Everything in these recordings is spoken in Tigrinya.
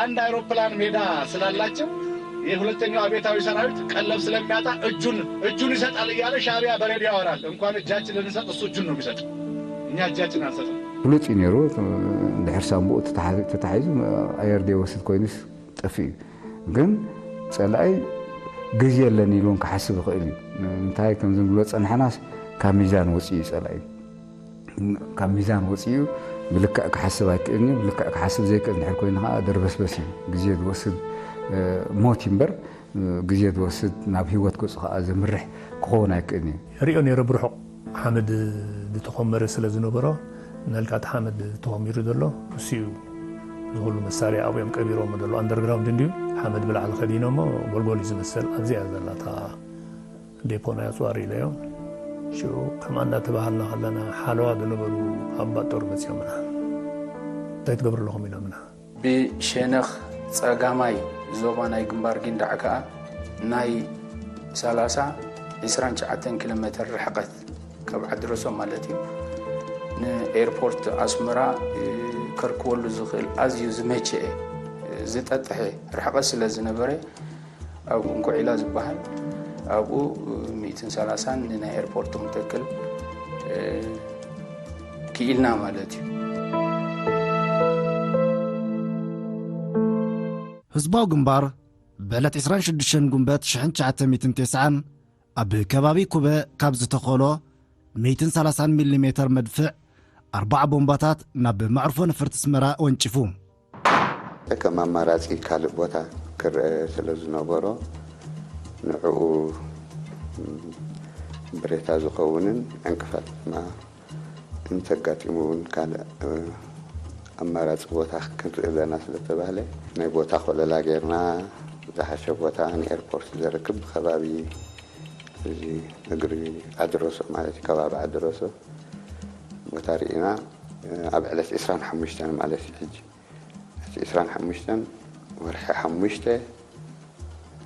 አንድ አይሮፕላን ሜዳ ስላላቸው የሁለተኛው አብዮታዊ ሰራዊት ቀለብ ስለሚያጣ እጁን እጁን ይሰጣል እያለ ሻዕቢያ በሬዲዮ ያወራል። እንኳን እጃችን ልንሰጥ እሱ እጁን ነው የሚሰጥ። እኛ እጃችን አንሰጥም። ፍሉጥ እዩ ነይሩ። ድሕር ሳምቡኡ ተታሒ- ተታሒዙ ኣየር ደይወስድ ኮይኑስ ጠፊኡ እዩ። ግን ጸላኢ ግዜ የለን ኢሉ እውን ክሓስብ ይኽእል እዩ። እንታይ ከም ዝንብሎ ጸንሐናስ ካብ ሚዛን ወጺኡ እዩ ጸላኢ። ካብ ሚዛን ወጺኡ ብልክዕ ክሓስብ ኣይክእልን እዩ። ብልክዕ ክሓስብ ዘይክእል እንድሕር ኮይኑ ከዓ ደርበስበስ እዩ። ግዜ ዝወስድ ሞት እዩ እምበር ግዜ ዝወስድ ናብ ህይወት ገጹ ከዓ ዘምርሕ ክኸውን ኣይክእልን እዩ። ሪኦ ነይረ ብርሑቕ ሓመድ ዝተኾመረ ስለ ዝነበሮ፣ ንልካ እቲ ሓመድ ተኾሚሩ ዘሎ እሱ እዩ። ዝሁሉ መሳርያ ኣብኡ እዮም ቀቢሮም ዘሎ። ኣንደርግራውንድ እንድዩ ሓመድ ብላዕሊ ከዲኖሞ ጎልጎል እዩ ዝመስል። ኣብዚኣ እያ ዘላ እታ ዴፖ ናይ ኣፅዋር ኢለዮም። ሽዑ ከምኣ እንዳተባሃልና ከለና ሓለዋ ዝነበሩ ኣባ ጦር መፂኦምና። እንታይ ትገብሩ ኣለኹም ኢሎምና። ብሸነኽ ጸጋማይ ዞባ ናይ ግንባር ጊንዳዕ ከኣ ናይ ሰላሳ ዒስራን ትሽዓተን ኪሎ ሜተር ርሕቀት ካብ ዓድረሶ ማለት እዩ። ንኤርፖርት ኣስመራ ከርክበሉ ዝኽእል ኣዝዩ ዝመቸአ ዝጠጥሐ ርሕቀት ስለ ዝነበረ ኣብ እንኮዒላ ዝበሃል ኣብኡ ሚእትን ሰላሳን ንናይ ኤርፖርት ክንተክል ክኢልና ማለት እዩ። ህዝባዊ ግንባር ብዕለት ዕስራን ሽዱሽተን ጉንበት ሽሕን ትሽዓተ ሚእትን ተስዓን ኣብ ከባቢ ኩበ ካብ ዝተኸሎ ሚእትን ሰላሳን ሚሊ ሜተር መድፍዕ ኣርባዓ ቦምባታት ናብ መዕርፎ ነፈርቲ ኣስመራ ወንጪፉ። ከም ኣማራጺ ካልእ ቦታ ክረአ ስለ ዝነበሮ ንዕኡ ብሬታ ዝኸውንን ዕንቅፋት ድማ እንተጋጢሙ እውን ካልእ ኣማራጺ ቦታ ክንርኢ ኣለና ስለ ተባህለ ናይ ቦታ ኮለላ ጌርና ዝሓሸ ቦታ ንኤርፖርት ዘርክብ ብከባቢ እዚ እግሪ ዓዲ ሮሶ ማለት እዩ። ከባቢ ዓዲ ሮሶ ቦታ ርኢና ኣብ ዕለት ዕስራን ሓሙሽተን ማለት እዩ። ሕጂ እቲ ዕስራን ሓሙሽተን ወርሒ ሓሙሽተ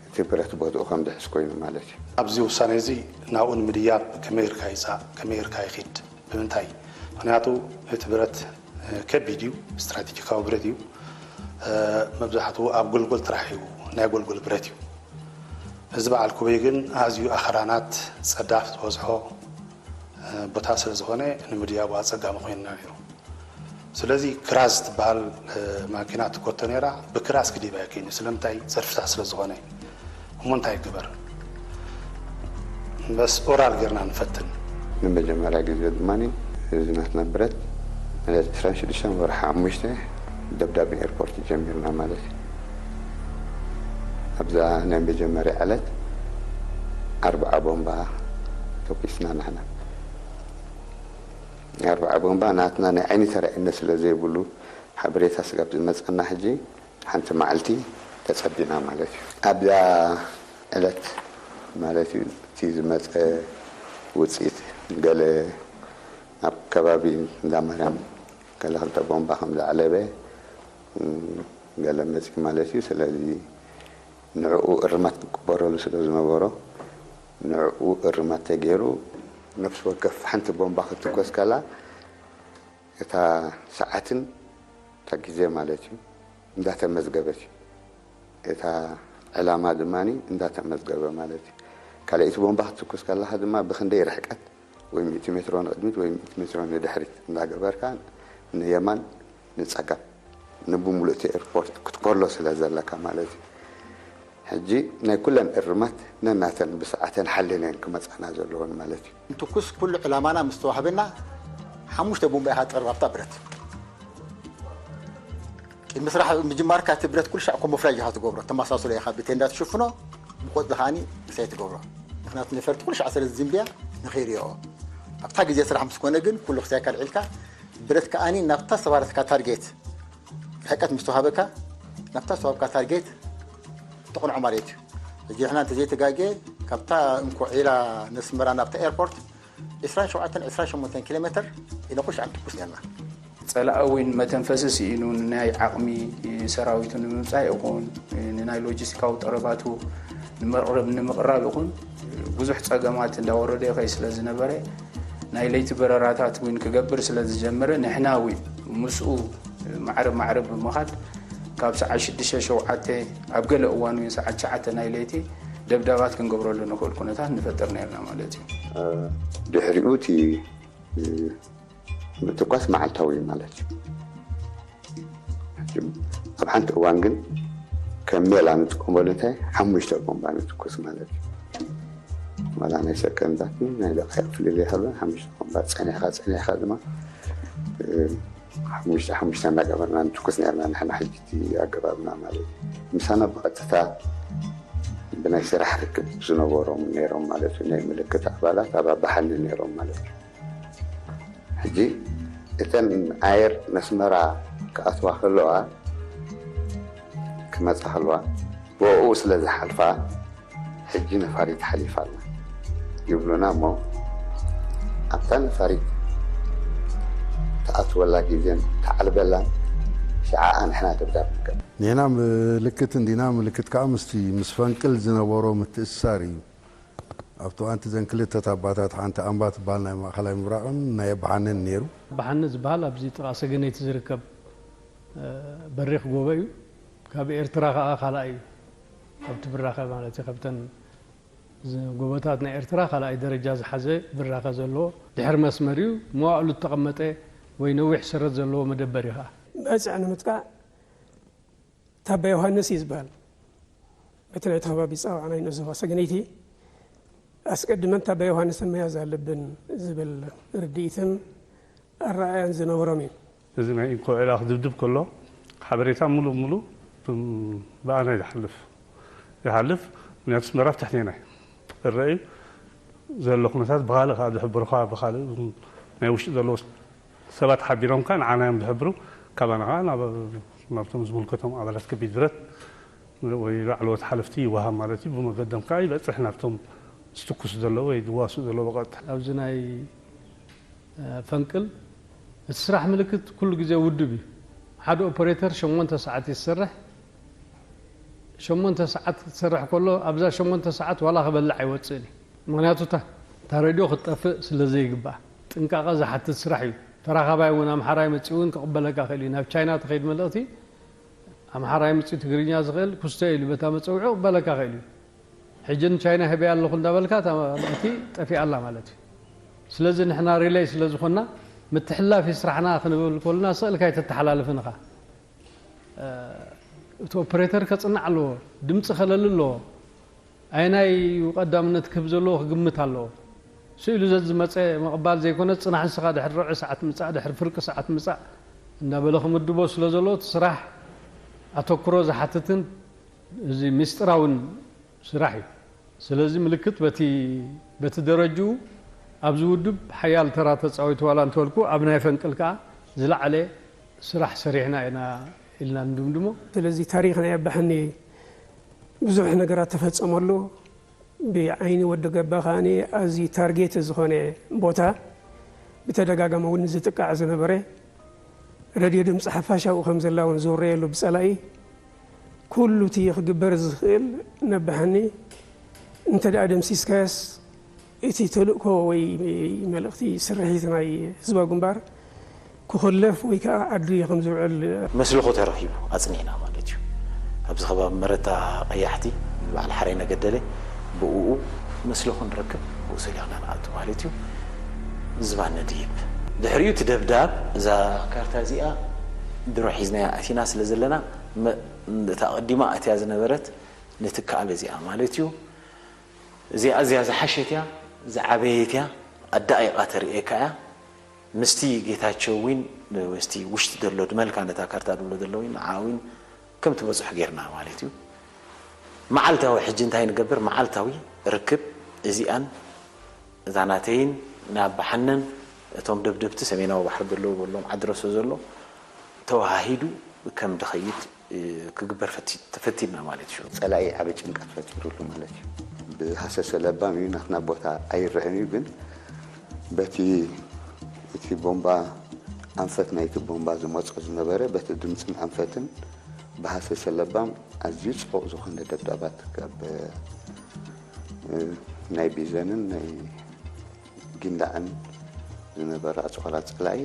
እቲ ብረት ቦትኡ ከም ዝሕዝ ኮይኑ ማለት እዩ። ኣብዚ ውሳኔ እዚ ናብኡ ንምድያብ ከመይ ጌርካ ይጻእ፣ ከመይ ጌርካ ይኺድ፣ ብምንታይ? ምኽንያቱ እቲ ብረት ከቢድ እዩ፣ ስትራቴጂካዊ ብረት እዩ። መብዛሕትኡ ኣብ ጎልጎል ጥራሕ እዩ፣ ናይ ጎልጎል ብረት እዩ። እዚ በዓል ኩበይ ግን ኣዝዩ ኣኽራናት ጸዳፍ ዝበዝሖ ቦታ ስለ ዝኾነ ንምድያቡ ኣጸጋሚ ኮይንና ነይሩ። ስለዚ ክራዝ ትበሃል ማኪና ትጎቶ ነይራ፣ ብክራዝ ክድይባ የከይኑ። ስለምንታይ? ጸድፍታት ስለ ዝኾነ። እሞ እንታይ ይግበር? በስ ኦራል ጌርና ንፈትን። ንመጀመርያ ግዜ ድማ እዚ ናትና ብረት ዕለት ዕስራን ሽዱሽተን ወርሒ ሓሙሽተ ደብዳብ ኤርፖርት ጀሚርና ማለት እዩ። ኣብዛ ናይ መጀመርያ ዕለት ኣርብዓ ቦምባ ተኩስና ንሕና። ኣርብዓ ቦምባ ናትና ናይ ዓይኒ ተራእይነት ስለ ዘይብሉ ሓበሬታ ስጋብ ዝመጸና ሕጂ ሓንቲ መዓልቲ ተጸቢና ማለት እዩ። ኣብዛ ዕለት ማለት እዩ እቲ ዝመጸ ውጽኢት ገለ ኣብ ከባቢ እንዳ ማርያም ገለ ክልተ ቦምባ ከም ዘዕለበ ገለ መጺኡ ማለት እዩ። ስለዚ ንዕኡ እርማት ክግበረሉ ስለ ዝነበሮ ንዕኡ እርማት ተገይሩ ነፍሲ ወከፍ ሓንቲ ቦምባ ክትኮስ ከላ እታ ሰዓትን እታ ግዜ ማለት እዩ እንዳተመዝገበት እዩ። እታ ዕላማ ድማ እንዳተመዝገበ ማለት እዩ። ካልኣይቲ ቦምባ ክትትኩስ ከለኻ ድማ ብክንደይ ርሕቀት ወይ ሚእቲ ሜትሮ ንቕድሚት ወይ ሚእቲ ሜትሮ ንድሕሪት እንዳገበርካ ንየማን ንጸጋም ንብምሉእ እቲ ኤርፖርት ክትኮሎ ስለ ዘለካ ማለት እዩ። ሕጂ ናይ ኩለን እርማት ነናተን ብሰዓተን ሓሊነን ክመጻና ዘለዎን ማለት እዩ። እንትኩስ ኩሉ ዕላማና ምስ ተዋህበና ሓሙሽተ ቡምባ ኢኻ ትጠርብ ኣብታ ብረት። ቅድሚ ስራሕ ምጅማርካ እቲ ብረት ኩሉ ሻዕ ኮሞፍላጅ ኢኻ ትገብሮ፣ ተመሳስሎ ኢኻ ብቴንዳ ትሽፍኖ፣ ብቆጽሊ ከዓኒ ምሳይ ትገብሮ። ምኽንያቱ ነፈርቲ ኩሉ ሻዕ ስለ ዝዝንብያ ንኸይሪኦ። ኣብታ ግዜ ስራሕ ምስ ኮነ ግን ኩሉ ክሳይካ ኣልዒልካ ብረት ከዓኒ ናብታ ዝተባረትካ ታርጌት ርሕቀት ምስ ተዋሃበካ ናብታ ዝተዋሃብካ ታርጌት ተቕንዖ ማለት እዩ። እዚ ንሕና እንተዘይተጋግየ ካብታ እንኮ ዒላ ነስመራ ናብታ ኤርፖርት ዕስራን ሸውዓተን ዕስራን ሸሞንተን ኪሎ ሜትር ኢና ኩሉ ሻዕ ንትኩስ ነርና። ጸላኢ እውን መተንፈሲ ስኢኑ ንናይ ዓቕሚ ሰራዊቱ ንምምጻእ ይኹን ንናይ ሎጂስቲካዊ ጠረባቱ ንምቕርብ ንምቕራብ ይኹን ብዙሕ ጸገማት እንዳወረደ ይኸይ ስለ ዝነበረ ናይ ለይቲ በረራታት እውን ክገብር ስለ ዝጀመረ ንሕና እውን ምስኡ ማዕረ ማዕረ ብምኻድ ካብ ሰዓት ሽዱሽተ ሸውዓተ ኣብ ገለ እዋን እውን ሰዓት ትሽዓተ ናይ ለይቲ ደብዳባት ክንገብረሉ ንኽእል ኩነታት ንፈጥር ነርና ማለት እዩ። ድሕሪኡ እቲ ምትኳስ መዓልታዊ እዩ ማለት እዩ። ኣብ ሓንቲ እዋን ግን ከም ሜላ ንጥቀመሉ እንታይ ሓሙሽተ ቦምባ ንትኩስ ማለት እዩ። ዋላ ናይ ሰከንዳት ናይ ደቃይቕ ፍልልይ ይሃሉ ሓሙሽተ ቦምባ ጸኒሕካ ጸኒሕካ ድማ ሓሙሽተ ሓሙሽተ እናገበርና ንትኩስ ነርና ንሕና ሕጂ እቲ ኣገባብና ማለት እዩ። ምሳና ብቐጥታ ብናይ ስራሕ ርክብ ዝነበሮም ነይሮም ማለት እዩ። ናይ ምልክት ኣባላት ኣብ ኣባሓኒ ነይሮም ማለት እዩ። ሕጂ እተን ኣየር ነስመራ ክኣትዋ ከለዋ ክመፃ ከለዋ ብኡ ስለ ዝሓልፋ ሕጂ ነፋሪት ሓሊፋ ኣላ ይብሉና እሞ ኣብታ ነፋሪት ተኣትወላ ግዜን ተዓልበላን ሽዓኣ ንሕና ደብዳብ ንገብ ንሕና ምልክት እንዲና ምልክት ከዓ ምስቲ ምስ ፈንቅል ዝነበሮ ምትእስሳር እዩ። ኣብቲ እዋንቲ ዘን ክልተ ታባታት ሓንቲ ኣምባ ትበሃል ናይ ማእኸላይ ምብራቕን ናይ ኣባሓነን ነይሩ። ኣባሓነ ዝበሃል ኣብዚ ጥቓ ሰገነይቲ ዝርከብ በሪኽ ጎቦ እዩ። ካብ ኤርትራ ከዓ ካልኣይ እዩ። ካብቲ ብራኸ ማለት እዩ። ካብተን ጎቦታት ናይ ኤርትራ ካልኣይ ደረጃ ዝሓዘ ብራኸ ዘለዎ ድሕሪ መስመር እዩ። መዋእሉ ዝተቐመጠ ወይ ነዊሕ ሰረት ዘለዎ መደበር እዩ ከዓ። ባጽዕ ንምጥቃዕ ታባ ዮሃንስ እዩ ዝበሃል። በቲ ናይቲ ከባቢ ዝፀዋዕናዮ ንእስ ዞባ ሰገነይቲ ኣስቀድመን ታባ ዮሃንስን ምያዝ ኣለብን ዝብል ርድኢትን ኣረኣእያን ዝነበሮም እዩ። እዚ ናይ እንኮ ዕላኽ ድብድብ ከሎ ሓበሬታ ሙሉእ ሙሉእ ብኣና እዩ ዝሓልፍ ይሓልፍ ምክንያቱ ኣስመራ ብትሕቴና እዩ ዝረአ እዩ ዘሎ ኩነታት ብኻልእ ከዓ ዝሕብሩኻ ብኻልእ ናይ ውሽጢ ዘለዎ ሰባት ሓቢሮም ከዓ ንዓና እዮም ዝሕብሩ ካባና ከዓ ናብቶም ዝምልከቶም ኣባላት ከቢድ ብረት ወይ ላዕለዎት ሓለፍቲ ይወሃብ ማለት እዩ ብመገዶም ከዓ ይበፅሕ ናብቶም ዝትኩሱ ዘለዉ ወይ ዝዋስኡ ዘለዉ ብቐጥታ ኣብዚ ናይ ፈንቅል እቲ ስራሕ ምልክት ኩሉ ግዜ ውድብ እዩ ሓደ ኦፐሬተር ሸሞንተ ሰዓት እዩ ዝሰርሕ ሸሞንተ ሰዓት ክትሰርሕ ከሎ ኣብዛ ሸሞንተ ሰዓት ዋላ ክበልዕ ኣይወፅእን እዩ ምክንያቱ እታ ሬድዮ ክትጠፍእ ስለ ዘይግባእ ጥንቃቐ ዝሓትት ስራሕ እዩ ተራኻባይ እውን ኣምሓራይ መፂኡ እውን ክቕበለካ ክእል እዩ ናብ ቻይና ትኸይድ መልእኽቲ ኣምሓራይ ምፂኡ ትግርኛ ዝኽእል ኩስተ ኢሉ በታ መፀውዒ ክቕበለካ ክእል እዩ ሕጂ ንቻይና ሂበያ ኣለኹ እንዳበልካ እቲ ጠፊኣላ ማለት እዩ ስለዚ ንሕና relay ስለ ዝኾና ምትሕላፍ ስራሕና ክንብል ከሉና ስእልካ ኣይተተሓላልፍን ኢኻ እቲ operator ከፅናዕ ኣለዎ ድምፂ ከለሊ ኣለዎ ኣየናይ እዩ ቀዳምነት ክህብ ዘለዎ ክግምት ኣለዎ ስኢሉ ዘዝመፀ ምቕባል ዘይኮነ ፅናሕ ንስኻ ድሕሪ ርብዒ ሰዓት ምፃእ ድሕሪ ፍርቂ ሰዓት ምፃእ እንዳበለ ክምድቦ ስለ ዘለዎ እቲ ስራሕ ኣተኩሮ ዝሓትትን እዚ ሚስጥራውን ስራሕ እዩ ስለዚ ምልክት በቲ በቲ ደረጅኡ ኣብዚ ውድብ ሓያል ተራ ተፃዊቱ ዋላ እንተበልኩ ኣብ ናይ ፈንቅል ከዓ ዝለዓለ ስራሕ ሰሪሕና ኢና ኢልና ንድምድሞ ስለዚ ታሪክ ናይ ኣባሕኒ ብዙሕ ነገራት ተፈፀመሉ ብዓይኒ ወዲ ገባ ከዓኒ ኣዝዩ ታርጌት ዝኾነ ቦታ ብተደጋጋሚ እውን ዝጥቃዕ ዝነበረ ረድዮ ድምፂ ሓፋሽ ኣብኡ ከም ዘላ እውን ዝውረየሉ ብፀላኢ ኩሉ እቲ ክግበር ዝኽእል ነባሕኒ እንተ ደኣ ደምሲስካያስ እቲ ተልእኮ ወይ መልእኽቲ ስርሒት ናይ ህዝባዊ ግንባር ክኾለፍ ወይ ከዓ ዓዱ ከም ዝውዕል መስልኹ ተረኺቡ ኣፅኒዕና ማለት እዩ ኣብዚ ከባቢ መረታ ቀያሕቲ በዓል ሓራይ ነገደለ ብእኡ መስልኹ ንረክብ ብኡ ሰሊኽና ንኣቱ ማለት እዩ ዝባነ ድይብ ድሕሪኡ እቲ ደብዳብ እዛ ካርታ እዚኣ ድሮ ሒዝናያ ኣቲና ስለ ዘለና እታ ቀዲማ ኣትያ ዝነበረት ንትከኣል እዚኣ ማለት እዩ እዚኣ እዚኣ ዝሓሸት እያ ዝዓበየት እያ ኣዳቂቃ ተርእየካ እያ ምስቲ ጌታቸው ዊን ምስቲ ውሽጢ ዘሎ ድመልካ ነታ ካርታ ድብሎ ዘሎ ዊን ንዓ ዊን ከም ትበፅሑ ጌርና ማለት እዩ መዓልታዊ ሕጂ እንታይ ንገብር መዓልታዊ ርክብ እዚኣን እዛ ናተይን ናብ ባሓነን እቶም ደብደብቲ ሰሜናዊ ባሕሪ ዘለዉ በሎም ዓድረሶ ዘሎ ተወሃሂዱ ከም ድኸይድ ክግበር ተፈቲንና ማለት እዩ። ፀላኢ ዓበ ጭንቀት ፈጢሩሉ ማለት እዩ። ብሃሰሰ ለባም እዩ ናትና ቦታ ኣይረአን እዩ ግን በቲ እቲ ቦምባ ኣንፈት ናይቲ ቦምባ ዝመፆ ዝነበረ በቲ ድምፅን ኣንፈትን ብሃሰሰ ለባም ኣዝዩ ፅቡቕ ዝኾነ ደብዳባት ካብ ናይ ቢዘንን ናይ ጊንዳዕን ዝነበረ ኣፅዋራት ፀላኢ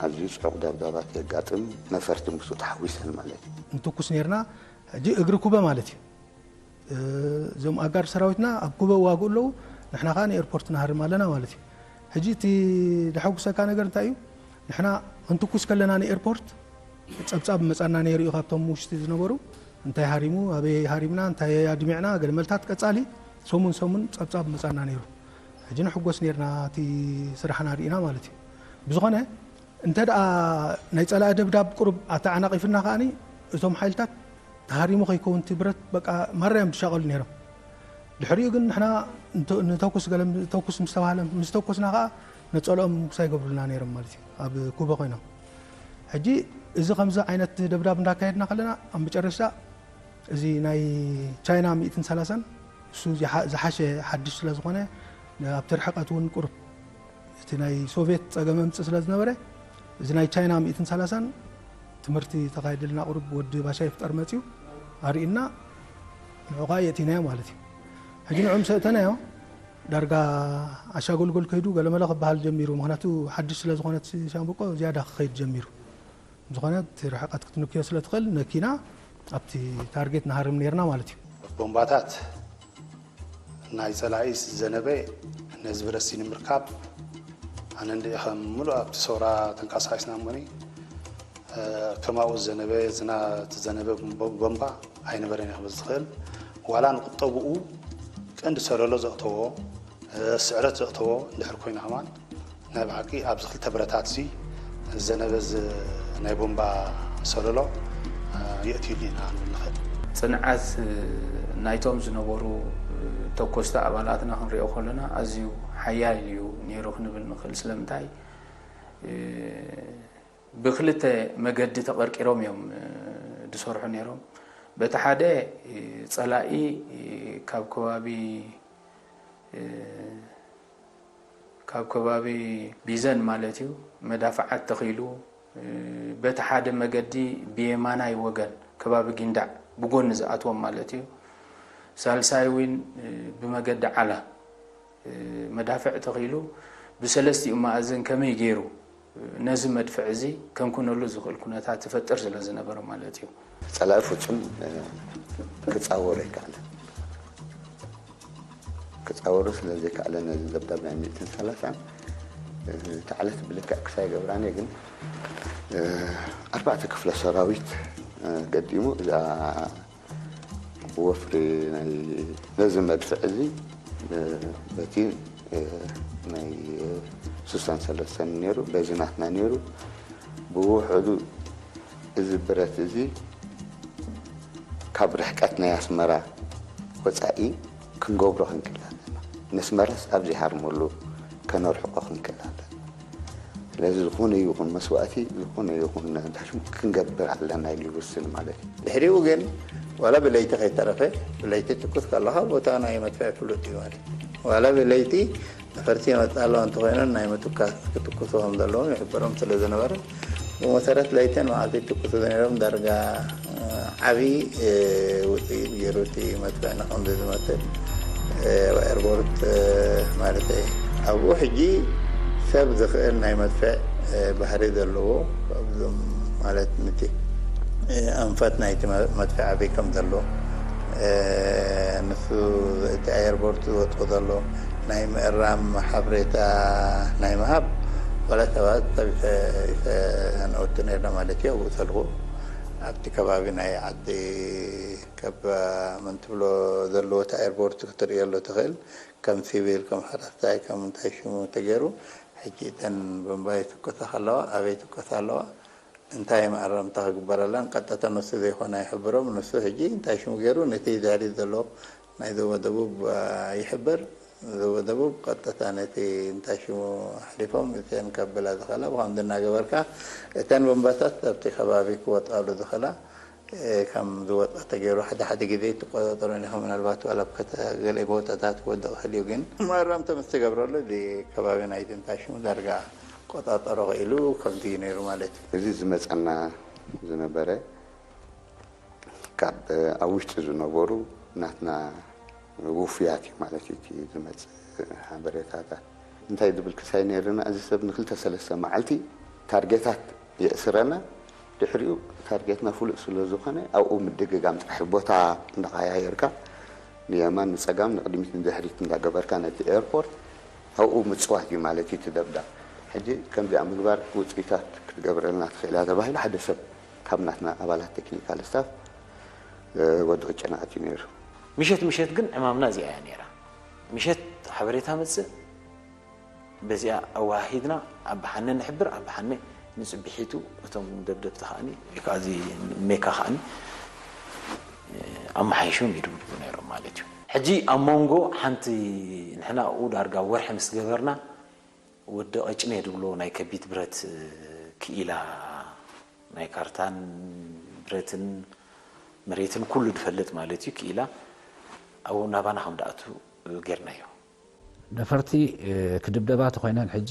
ኣዝዩ ጽዑቕ ደብዳባት የጋጥም፣ ነፈርቲ ምስኡ ተሓዊሰን ማለት እዩ። እንትኩስ ነርና። ሕጂ እግሪ ኩበ ማለት እዩ። እዞም ኣጋር ሰራዊትና ኣብ ኩበ ዋግኡ ኣለዉ፣ ንሕና ከዓ ንኤርፖርት ንሃርም ኣለና ማለት እዩ። ሕጂ እቲ ደሐጉሰካ ነገር እንታይ እዩ? ንሕና እንትኩስ ከለና ንኤርፖርት ጸብጻብ መጻና ነይሩ እዩ፣ ካብቶም ውሽጢ ዝነበሩ እንታይ ሃሪሙ፣ ኣበይ ሃሪምና፣ እንታይ ኣድሚዕና፣ ገለመልታት ቀጻሊ ሰሙን ሰሙን ጸብጻብ መጻና ነይሩ። ሕጂ ንሕጎስ ነርና፣ እቲ ስራሕና ርኢና ማለት እዩ። ብዝኾነ እንተ ደኣ ናይ ጸላኢ ደብዳብ ቁሩብ ኣተዓናቒፍና ከኣኒ እቶም ሓይልታት ተሃሪሙ ከይከውን እቲ ብረት በቃ ማራ እዮም ዝሻቐሉ ነይሮም። ድሕሪኡ ግን ንሕና ንተ- ንተኩስ ገለ ተኩስ ምስ ተባህለ ምስ ተኮስና ከኣ ነጸልኦም ምሳይ ገብሩልና ነይሮም ማለት እዩ ኣብ ኩበ ኮይኖም። ሕጂ እዚ ከምዚ ዓይነት ደብዳብ እንዳካየድና ከለና ኣብ መጨረሽታ እዚ ናይ ቻይና ሚእትን ሰላሳን እሱ ዝሓ- ዝሓሸ ሓድሽ ስለ ዝኾነ ኣብቲ ርሕቀት እውን ቁሩብ እቲ ናይ ሶቭየት ጸገመ ምጽእ ስለ ዝነበረ እዚ ናይ ቻይና ሚእትን ሰላሳን ትምህርቲ ተኻየደልና። ቁሩብ ወዲ ባሻ ይፍጠር መጽዩ ኣርእና ንዑ ኸዓ የእቲናዮ ማለት እዩ። ሕጂ ንዑ ምስ ኣእተናዮ ዳርጋ ኣሻጎልጎል ከይዱ ገለመለ ክበሃል ጀሚሩ። ምክንያቱ ሓድሽ ስለ ዝኾነት ሻምብቆ ዝያዳ ክኸይድ ጀሚሩ። ዝኾነ እቲ ርሕቀት ክትንክዮ ስለ ትኽእል ነኪና ኣብቲ ታርጌት ንሃርም ነርና ማለት እዩ። ቦምባታት ናይ ጸላኢ ዝዘነበ ነዚ ብረሲ ንምርካብ ኣነ እንድዒ ከም ምሉእ ኣብቲ ሰውራ ተንቀሳቒስና እሞኒ ከማኡ ዝዘነበ ዝና ዝዘነበ ቦምባ ኣይነበረን ክብል ዝኽእል ዋላ ንቁጠብኡ ቀንዲ ሰለሎ ዘእተዎ ስዕረት ዘእተዎ እንድሕር ኮይና ከማን ናይ ብሓቂ ኣብዚ ክልተ ብረታት እዚ ዘነበ ናይ ቦምባ ሰለሎ የእትዩሉ ኢና ንብል ንኽእል። ጽንዓት ናይቶም ዝነበሩ ተኮስቲ ኣባላትና ክንሪኦ ከለና ኣዝዩ ሓያል እዩ ነይሩ ክንብል ንኽእል። ስለምንታይ ብክልተ መገዲ ተቐርቂሮም እዮም ዝሰርሑ ነይሮም። በቲ ሓደ ጸላኢ ካብ ከባቢ ካብ ከባቢ ቢዘን ማለት እዩ መዳፍዓት ተኺሉ በቲ ሓደ መገዲ ብየማናይ ወገን ከባቢ ጊንዳዕ ብጎኒ ዝኣትዎም ማለት እዩ። ሳልሳይ እውን ብመገዲ ዓላ መዳፍዕ ተኺሉ ብሰለስቲኡ መኣዝን ከመይ ገይሩ ነዚ መድፍዕ እዚ ከንኩነሉ ዝኽእል ኩነታት ትፈጥር ስለ ዝነበረ ማለት እዩ። ጸላኢ ፍጹም ክጻወሮ ኣይከኣለን። ክጻወሮ ስለ ዘይከኣለ ነዚ ደብዳብ ናይ ሚእትን ሰላሳን እታ ዕለት ብልክዕ ክሳይ ገብራኒ ግን ኣርባዕተ ክፍለ ሰራዊት ገጢሙ እዛ ብወፍሪ ናይ ነዚ መድፍዕ እዚ በቲ ናይ ስሳን ሰለስተን ነይሩ በዚ ናትና ነይሩ ብውሕዱ እዚ ብረት እዚ ካብ ርሕቀት ናይ ኣስመራ ወፃኢ ክንገብሮ ክንክእል ኣለና። ነስመራስ ኣብ ዘይሃርመሉ ከነርሕቆ ክንክእል ኣለና። ስለዚ ዝኾነ ይኹን መስዋእቲ፣ ዝኾነ ይኹን ዳሽም ክንገብር ኣለና ኢሉ ይውስን ማለት እዩ። ድሕሪኡ ግን ዋላ ብለይቲ ከይተረፈ፣ ብለይቲ ትኩስ ከለኻ ቦታ ናይ መጥፍዒ ፍሉጥ እዩ ማለት እዩ። ዋላ ብለይቲ ነፈርቲ ይመጻ ኣለዋ እንተኾይነን ናይ ምትኳስ ክትኩሱ ከም ዘለዎም ይሕብሮም ስለ ዝነበረ ብመሰረት ለይትን መዓልቲ ይትኩሱ ነይሮም። ዳርጋ ዓብዪ ውፅኢት ገይሩ እቲ መጥፍዕና ከም ዝመፅእ ኣብ ኤርፖርት ማለት ኣብኡ ሕጂ ሰብ ዝኽእል ናይ መጥፍዕ ባህሪ ዘለዎ ካብዞም ማለት ንቲ ኣንፈት ናይቲ መጥፍዕ ኣበይ ከም ዘሎ ንሱ እቲ ኣየርፖርት ዝወጥቁ ዘሎ ናይ ምእራም ሓበሬታ ናይ ምሃብ ዋላ ሰባት ሰብ ይሰነወቱ ነርና ማለት እዩ። ኣብኡ ሰልኹ ኣብቲ ከባቢ ናይ ዓዲ ከብ ምንትብሎ ዘለዎ እቲ ኣየርፖርት ክትርእየሉ ትኽእል ከም ሲቪል ከም ሓረስታይ ከም እንታይ ሽሙ ተገይሩ ሕጂ እተን ብንባይ ትኮሳ ከለዋ ኣበይ ትኮሳ ኣለዋ እንታይ መኣረምታ ክግበረላን ቀጥታ ንሱ ዘይኮነ ኣይሕብሮም። ንሱ ሕጂ እንታይ ሽሙ ገይሩ ነቲ ድሕሪት ዘሎ ናይ ዞባ ደቡብ ይሕብር። ዞባ ደቡብ ቀጥታ ነቲ እንታይ ሽሙ ኣሕሊፎም እተን ከብላ ዝኽእላ ብኸምዚ እናገበርካ እተን ቦምባታት ኣብቲ ከባቢ ክወጣሉ ዝኽእላ ከም ዝወጣ ተገይሩ ሓደ ሓደ ግዜ ትቆፃፀሮ ኢኻ ምናልባት ዋላ ኣብ ገለ ቦታታት ክወድቕ ይኽእል እዩ ግን ማእረምቲ ምስ ትገብረሉ እዚ ከባቢ ናይቲ እንታይ ሽሙ ዳርጋ ቆፃፀሮ ኽኢሉ ከምዚ እዩ ነይሩ ማለት እዩ። እዚ ዝመፀና ዝነበረ ካብ ኣብ ውሽጢ ዝነበሩ ናትና ውፉያት እዩ ማለት እዩ እቲ ዝመፅእ ሓበሬታታት እንታይ ዝብል ክሳይ ነይርና እዚ ሰብ ንክልተ ሰለስተ መዓልቲ ታርጌታት የእስረና። ድሕሪኡ ታርጌትና ፍሉጥ ስለ ዝኾነ ኣብኡ ምድግጋም ጥራሕ፣ ቦታ እንዳቐያየርካ ንየማን ንጸጋም ንቕድሚት ንድሕሪት እንዳገበርካ ነቲ ኤርፖርት ኣብኡ ምጽዋት እዩ ማለት እዩ እቲ ደብዳብ። ሕጂ ከምዚኣ ምግባር ውፅኢታት ክትገብረልና ትኽእል እያ ተባሂሉ ሓደ ሰብ ካብ ናትና ኣባላት ቴክኒካል ስታፍ ወዲ ቅጭና ኣትዩ ነይሩ። ምሸት ምሸት ግን ዕማምና እዚኣ እያ ነይራ። ምሸት ሓበሬታ መፅእ፣ በዚኣ ኣወሃሂድና ኣብ ብሓነ ንሕብር፣ ኣብ ብሓነ ንፅብሒቱ እቶም ደብደብቲ ከዓኒ ወይ ከዓ እዚ ሜካ ከዓኒ ኣመሓይሾም ይድብድቡ ነይሮም ማለት እዩ። ሕጂ ኣብ መንጎ ሓንቲ ንሕና ኣብኡ ዳርጋ ወርሒ ምስ ገበርና ወዲ ቀጭኔ ድብሎ ናይ ከቢድ ብረት ክኢላ ናይ ካርታን ብረትን መሬትን ኩሉ ድፈልጥ ማለት እዩ ክኢላ ኣብኡ ናባና ከም ድኣቱ ጌርናዮ። ነፈርቲ ክድብደባ ተኾይነን ሕጂ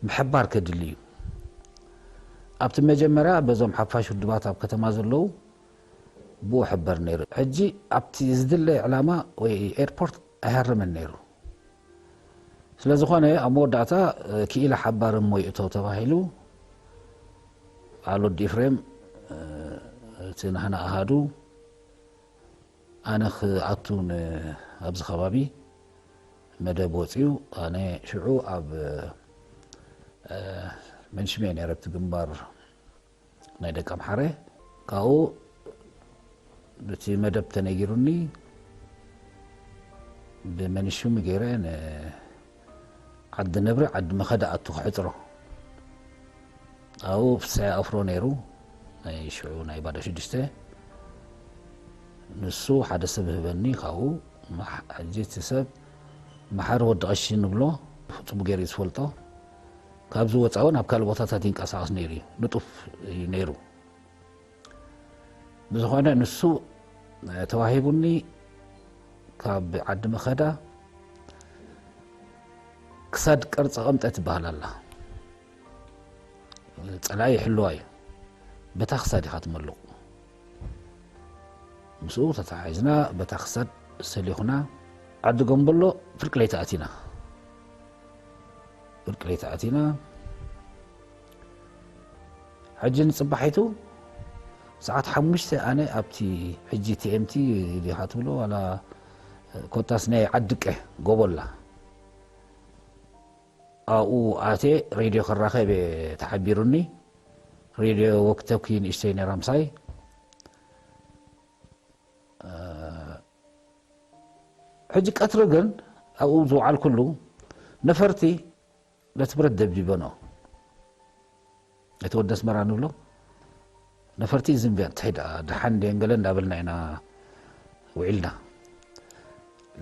ምሕባር ከድሊ እዩ። ኣብቲ መጀመርያ በዞም ሓፋሽ ውድባት ኣብ ከተማ ዘለዉ ብኡ ሕበር ነይሩ። ሕጂ ኣብቲ ዝድለ ዕላማ ወይ ኤርፖርት ኣይሃርምን ነይሩ። ስለ ዝኾነ ኣብ መወዳእታ ክኢላ ሓባር እሞ ይእቶ ተባሂሉ ኣል ወዲ ኢፍሬም እቲ ናህና ኣሃዱ ኣነ ክኣቱ ኣብዚ ከባቢ መደብ ወፅዩ ኣነ ሽዑ ኣብ መንሽሜ ነይረ እቲ ግንባር ናይ ደቂ ኣምሓረ ካብኡ እቲ መደብ ተነጊሩኒ ብመንሽሚ ገይረ ንዓዲ ነብሪ ዓዲ መኸዳ ኣቱ ክሕፅሮ ኣብኡ ፍስሐ ኣፍሮ ነይሩ ናይ ሽዑ ናይ ባዶ ሽዱሽተ ንሱ ሓደ ሰብ ህበኒ ካብኡ ሕጂ እቲ ሰብ መሓሪ ወዲ ቀሺ ንብሎ ፅቡቅ ገይሩ ዝፈልጦ ካብዚ ወፃኢ እውን ኣብ ካልእ ቦታታት ይንቀሳቐስ ነይሩ እዩ። ንጡፍ እዩ ነይሩ። ብዝኾነ ንሱ ተዋሂቡኒ ካብ ዓዲ መኸዳ ክሳድ ቅርፂ ቀምጠ ትበሃል ኣላ። ፀላኢ ይሕልዋ እዩ። በታ ክሳድ ኢኻ ትመልቑ። ምስኡ ተተሓሒዝና በታ ክሳድ ሰሊኹና ዓዲ ጎምበሎ ፍርቂ ለይቲ ኣቲና። ፍርቂ ለይቲ ኣቲና። ሕጂ ንፅባሒቱ ሰዓት ሓሙሽተ ኣነ ኣብቲ ሕጂ ቲኤምቲ ዲኻ ትብሎ ዋላ ኮታስ ናይ ዓድቀ ጎቦላ ኣብኡ ኣቴ ሬድዮ ክራኸብ ተሓቢሩኒ። ሬድዮ ወክተኪ ንእሽተይ ነራ ምሳይ። ሕጂ ቀትሪ ግን ኣብኡ ዝወዓልኩሉ ነፈርቲ ነቲ ብረት ደብዲበኖ። እቲ ወዲ ኣስመራ ንብሎ ነፈርቲ ዝንብያ እንታይ ደኣ ደሓን ደንገለ እንዳበልና ኢና ውዒልና።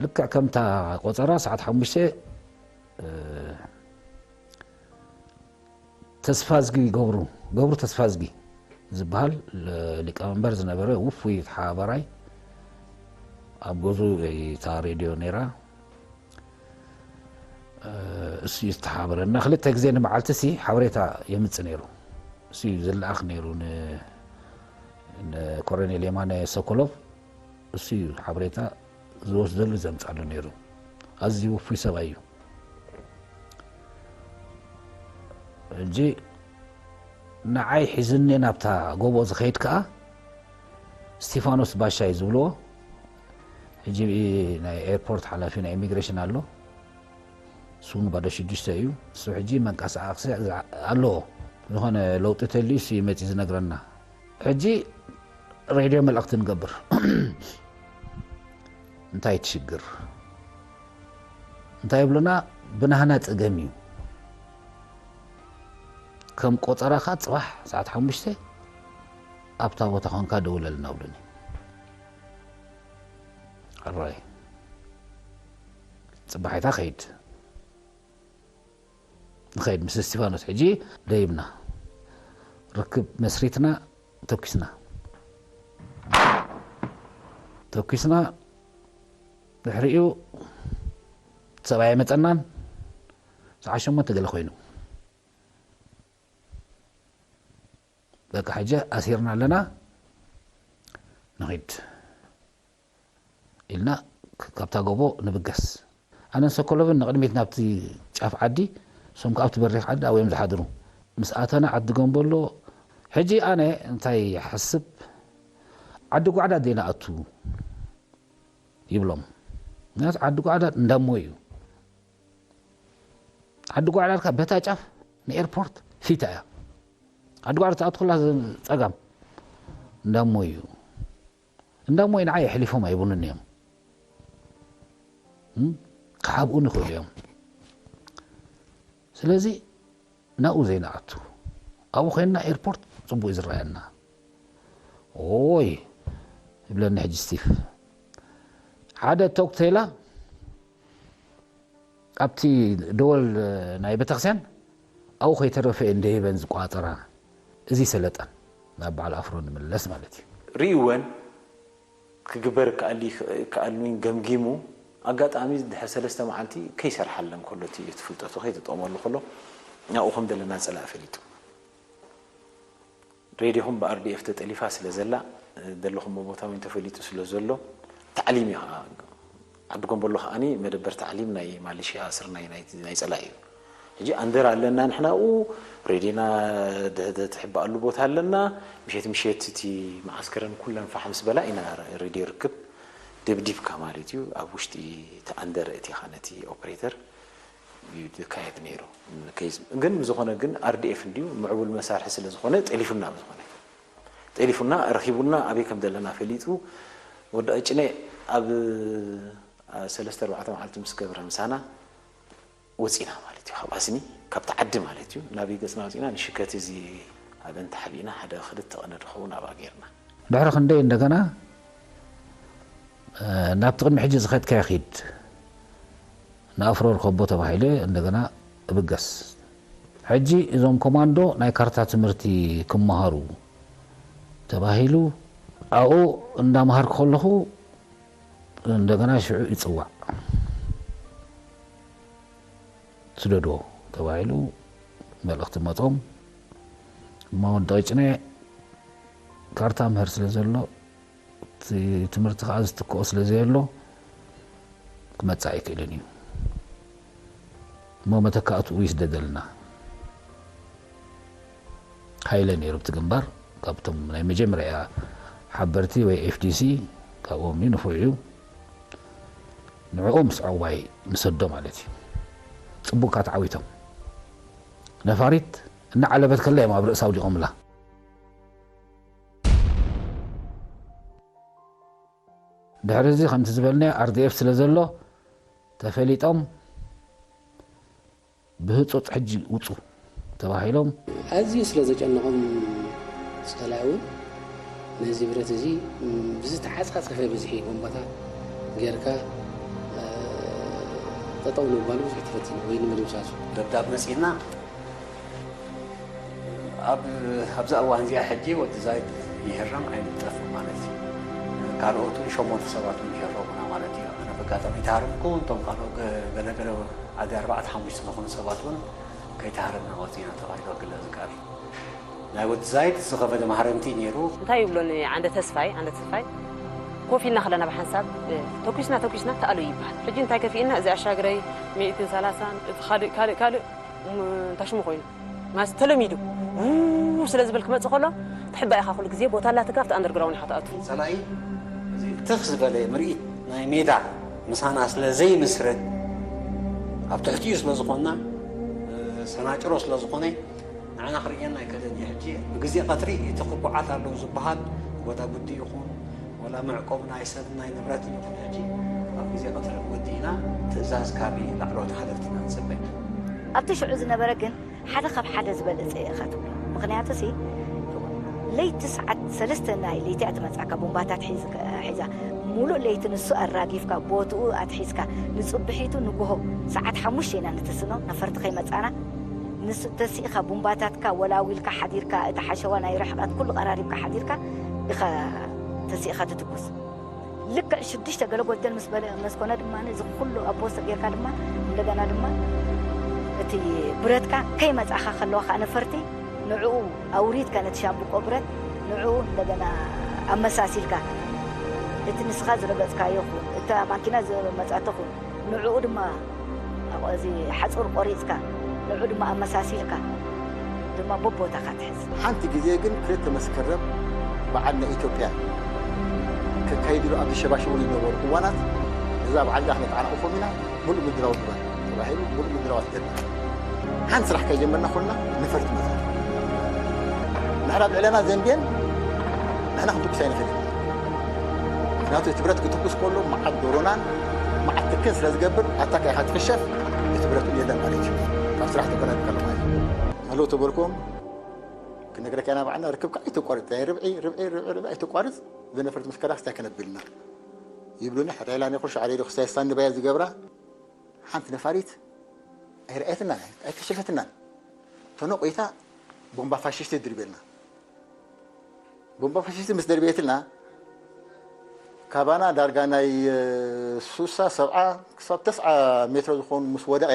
ልክዕ ከምታ ቆፀራ ሰዓት ሓሙሽተ ተስፋዝጊ ገብሩ ገብሩ ተስፋዝጊ ዝበሃል ሊቀመንበር ዝነበረ ውፉይ ተሓባባራይ ኣብ ገዙ እታ ሬድዮ ነይራ። እሱ እዩ ዝተሓባበረና። ክልተ ግዜ ንመዓልቲ ሲ ሓበሬታ የምፅእ ነይሩ። እሱ እዩ ዝለኣኽ ነይሩ ንኮረኔል የማነ ሶኮሎቭ። እሱ እዩ ሓበሬታ ዝወስደሉ ዘምፃሉ ነይሩ። ኣዝዩ ውፉይ ሰብኣይ እዩ። ሕጂ ንዓይ ሒዝኒ ናብታ ጎቦ ዝኸይድ ከዓ ስቲፋኖስ ባሻይ ዝብልዎ ሕጂ ናይ ኤርፖርት ሓላፊ ናይ ኢሚግሬሽን ኣሎ። እሱ እውን ባዶ ሽዱሽተ እዩ። እሱ ሕጂ መንቀሳቐሲ ኣለዎ። ዝኾነ ለውጢ ተልዩ እሱ እዩ መፂኡ ዝነግረና። ሕጂ ሬድዮ መልእኽቲ ንገብር። እንታይ ትሽግር እንታይ ይብሉና? ብናህና ፀገም እዩ። ከም ቆፀራኻ ፅባሕ ሰዓት ሓሙሽተ ኣብታ ቦታ ኮንካ ደውለልና ብሉኒ። ሕራይ ፅባሒታ ከይድ ንኸይድ ምስ እስቲፋኖስ ሕጂ ደይብና ርክብ መስሪትና ተኩስና ተኩስና ድሕሪኡ ሰብኣይ መፀናን ሰዓ ሸሞንተ ገለ ኮይኑ በቃ ሕጂ ኣሲርና ኣለና ንኺድ ኢልና ካብታ ጎቦ ንብገስ ኣነን ሰኮሎቭን ንቕድሚት ናብቲ ጫፍ ዓዲ እሶም ከኣ ኣብቲ በሪኽ ዓዲ ኣብዮም ዝሓድሩ። ምስ ኣተና ዓዲ ገንበሎ፣ ሕጂ ኣነ እንታይ ይሓስብ፣ ዓዲ ጓዕዳድ ዘይንኣቱ ይብሎም። ምክንያቱ ዓዲ ጓዕዳድ እንዳሞ እዩ። ዓዲ ጓዕዳድካ በታ ጫፍ ንኤርፖርት ፊታ እያ። ዓዲ ጓዕዳድ ትኣትኹላ ጸጋም እንዳሞ እዩ። እንዳሞ ንዓይ ኣሕሊፎም ኣይቡንን እዮም። እም? ክሓብኡን ይኽእሉ እዮም። ስለዚ ናብኡ ዘይንኣቱ። ኣብኡ ኮይንና ኤርፖርት ጽቡቕ እዩ ዝረኣየና። ኦይ ይብለኒ ሕጂ ስቲፍ። ሓደ ቶክቴላ ኣብቲ ደወል ናይ ቤተክርስትያን ኣብኡ ከይተረፈ እየን ደይበን ዝቋጸራ። እዚ ሰለጠን ናብ በዓል ኣፍሮ ንምለስ ማለት እዩ። ርእይወን ክግበር ከኣል ከኣልኑን ገምጊሙ ኣጋጣሚ ድሕሪ ሰለስተ መዓልቲ ከይሰርሓለን ከሎ እቲ እቲ ፍልጠቱ ከይተጠቐመሉ ከሎ ናብኡ ከም ዘለና ጸላኢ ፈሊጡ። ሬድዮኹም ብ RDF ተጠሊፋ ስለ ዘላ ዘለኹሞ ቦታ እውን ተፈሊጡ ስለ ዘሎ ታዕሊም እዩ ከዓ ዓዲ ጎንበሎ ከዓኒ መደበር ታዕሊም ናይ ማሌሽያ ስርናይ ናይ ናይ ጸላኢ እዩ። ሕጂ ኣንደር ኣለና ንሕና ኣብኡ ሬድዮና ትሕበኣሉ ቦታ ኣለና። ምሸት ምሸት እቲ መዓስከረን ኩለን ፋሕ ምስ በላ ኢና ሬድዮ ርክብ ደብዲብካ ማለት እዩ። ኣብ ውሽጢ እቲ ኣንደር እቲኻ ነቲ ኦፕሬተር እዩ ዝካየድ ነይሩ። ግን ብዝኾነ ግን RDF እንድዩ ምዕቡል መሳርሒ ስለ ዝኾነ ጠሊፉና ብዝኾነ ጠሊፉና ረኺቡና ኣበይ ከም ዘለና ፈሊጡ ወዲ ቀጭኔ ኣብ ሰለስተ ኣርባዕተ መዓልቲ ምስ ገብረ ምሳና ወፂና ማለት እዩ ካብ ኣስኒ ካብቲ ዓዲ ማለት እዩ ናበይ ገፅና ወፂና ንሽከቲ እዚ ኣብን ተሓቢእና ሓደ ክልተ ቀነ ድኸውን ኣብኣ ገይርና ድሕሪ ክንደይ እንደገና ናብቲ ቅድሚ ሕጂ ዝኸድካዮ ኺድ ንኣፍሮ ርከቦ ተባሂለ እንደገና እብገስ። ሕጂ እዞም ኮማንዶ ናይ ካርታ ትምህርቲ ክመሃሩ ተባሂሉ ኣብኡ እንዳመሃርኩ ከለኹ እንደገና ሽዑ ይፅዋዕ። ስደዶ ተባሂሉ መልእኽቲ መፆም እሞ ወዲ ቀጭነ ካርታ ምህር ስለ ዘሎ እቲ ትምህርቲ ከዓ ዝትክኦ ስለ ዘየሎ ክመፅእ ኣይክእልን እዩ እሞ መተካእትኡ ይስደደልና። ሃይለ ነይሩ ኣብቲ ግንባር ካብቶም ናይ መጀመርያ ሓበርቲ ወይ FDC ካብኦም እዩ ንፉዕ እዩ ንዕኡ ምስ ዕቑባይ ንሰዶ ማለት እዩ ፅቡቕካ ተዓዊቶም ነፋሪት እናዓለበት ከላ እዮም ኣብ ርእሲ ኣውዲቖምላ ድሕሪ እዚ ከምቲ ዝበልናዮ RDF ስለ ዘሎ ተፈሊጦም ብህጹጽ ሕጂ ውጹ ተባሂሎም። ኣዝዩ ስለ ዘጨነቖም ጸላኢ እውን ነዚ ብረት እዚ ብዝተዓጻጸፈ ብዝሒ ቦምባታት ጌርካ ጠጠው ንምባሉ ብዙሕ ተፈቲኑ ወይ ንምድምሳሱ። ደብዳብ መጺእና ኣብ ኣብዛ እዋን እዚኣ ሕጂ ወዲ ዛይድ ይህረም ኣይንጠፍእ ማለት እዩ። ካልኦት እውን ሸሞንተ ሰባት እውን ይህረሙና ማለት እዩ። ኣነ በጋጣሚ ኣይተሃረምኩ፣ እቶም ካልኦት ገ- ገለ ገለ ዓዲ ኣርባዕተ ሓሙሽተ ዝኾኑ ሰባት እውን ከይተሃረምና ወፂና ተባሂሉ ክግለፅ ዝከኣል እዩ። ናይ ወዲ ዛይድ ዝኸፈተ ማህረምቲ ነይሩ። እንታይ ይብሎኒ ዓንደ ተስፋይ ዓንደ ተስፋይ ኮፍ ኢልና ከለና ብሓንሳብ ተኩስና ተኩስና ተኣሉ ይበሃል። ሕጂ እንታይ ከፊእና እዚ ኣሻግረይ ሚእትን ሰላሳን እቲ ካልእ ካልእ ካልእ እንታይ ሽሙ ኮይኑ ማለት ተለሚዱ ው ስለ ዝብል ክመጽእ ከሎ ትሕባ ኢኻ ኩሉ ግዜ ቦታ ኣላትካ ኣብቲ ኣንደርግራውንድ ኢኻ ትኣቱ። ጸላኢ እዚ ትኽ ዝበለ ምርኢት ናይ ሜዳ ምሳና ስለ ዘይምስርት ኣብ ትሕቲኡ ስለ ዝኾንና ሰናጭሮ ስለ ዝኾነ ንዓና ክርእየና ኣይክእልን እዩ። ሕጂ ብግዜ ቀትሪ እቲ ክጉዓት ኣለዉ ዝበሃል ጎዳጉዲ ይኹን ወላ መዕቆብ ናይ ሰብ ናይ ንብረት ይኹን ሕጂ ኣብ ግዜ ቀትሪ ወዲእና ትእዛዝ ካብ ላዕለዎት ሓለፍትና ንፅበ። ኣብቲ ሽዑ ዝነበረ ግን ሓደ ካብ ሓደ ዝበለፀ እየ ኢኻ ትብሎ። ምኽንያቱ ሲ ለይቲ ሰዓት ሰለስተ ናይ ለይቲ እያ ትመፅኣካ ቡምባታት ሒዝ- ሒዛ ሙሉእ ለይቲ ንሱ ኣራጊፍካ ቦትኡ ኣትሒዝካ ንፅብሒቱ ንጉሆ ሰዓት ሓሙሽተ ኢና ንትስኖ ነፈርቲ ከይመፃና ንሱ ተሲእኻ ቡምባታትካ ወላዊልካ ሓዲርካ እቲ ሓሸዋ ናይ ርሕቐት ኩሉ ቀራሪብካ ሓዲርካ ኢኻ ተሲእኻ ትትኩስ። ልክዕ ሽዱሽተ ገለ ጎደል ምስ በለ ምስ ኮነ ድማ እዚ ኩሉ ኣቦስተ ጌርካ ድማ እንደገና ድማ እቲ ብረትካ ከይመጻኻ ከለዋ ከዓ ነፈርቲ ንዕኡ ኣውሪድካ ነቲ ሻምብቆ ብረት ንዕኡ እንደገና ኣመሳሲልካ እቲ ንስኻ ዝረገጽካዮ ኹን እታ ማኪና ዝመጻቶ ኹን ንዕኡ ድማ እዚ ሓጹር ቆሪጽካ ንዑ ድማ ኣመሳሲልካ ድማ በቦታኻ ትሕዝ። ሓንቲ ግዜ ግን ክልተ መስከረም በዓል ናይ ኢትዮጵያ ከካይድሉ ኣብ ዝሸባሸብሉ ዝነበሩ እዋናት እዛ በዓል ዳኣ ክነተዓናቕፎም ኢና፣ ሙሉእ ምድራዊ ግበር ተባሂሉ ሙሉእ ምድራዊ ኣስገድና። ሓንቲ ስራሕ ከይጀመርና ኮልና ነፈርቲ መፅኣ። ንሕና ኣብ ልዕለና ዘንብየን ንሕና ክንትኩስ ኣይንኽእልን። ምክንያቱ እቲ ብረት ክትኩስ ከሎ መዓት ዶሮናን መዓት ትክን ስለ ዝገብር ኣታካ ኢኻ ትክሸፍ፣ እቲ ብረት እውን የለን ማለት እዩ። ካብ ስራሕ ተፈናቂልካ ኣሎ ማለት እዩ። ሄሎ ተበልኩም ክነግረካ ኢና ባዕልና ርክብካ ኣይተቋርፅ ናይ ርብዒ ርብዒ ርብዒ ርብዒ ኣይተቋርፅ ብነፈርቲ ምስ ከዳስ እንታይ ከነብልና ይብሉኒ። ሕራይላ ኔኹ ሻዕሬ ዶ ክስታይ ስታንባያ ዝገብራ ሓንቲ ነፋሪት ኣይረኣየትናን ኣይከሸፈትናን። ተነቆይታ ቦምባ ፋሽስት ድርቤልና ቦምባ ፋሽስት ምስ ደርቤትልና ካባና ዳርጋ ናይ ሱሳ ሰብዓ ክሳብ ተስዓ ሜትሮ ዝኾኑ ምስ ወደቐ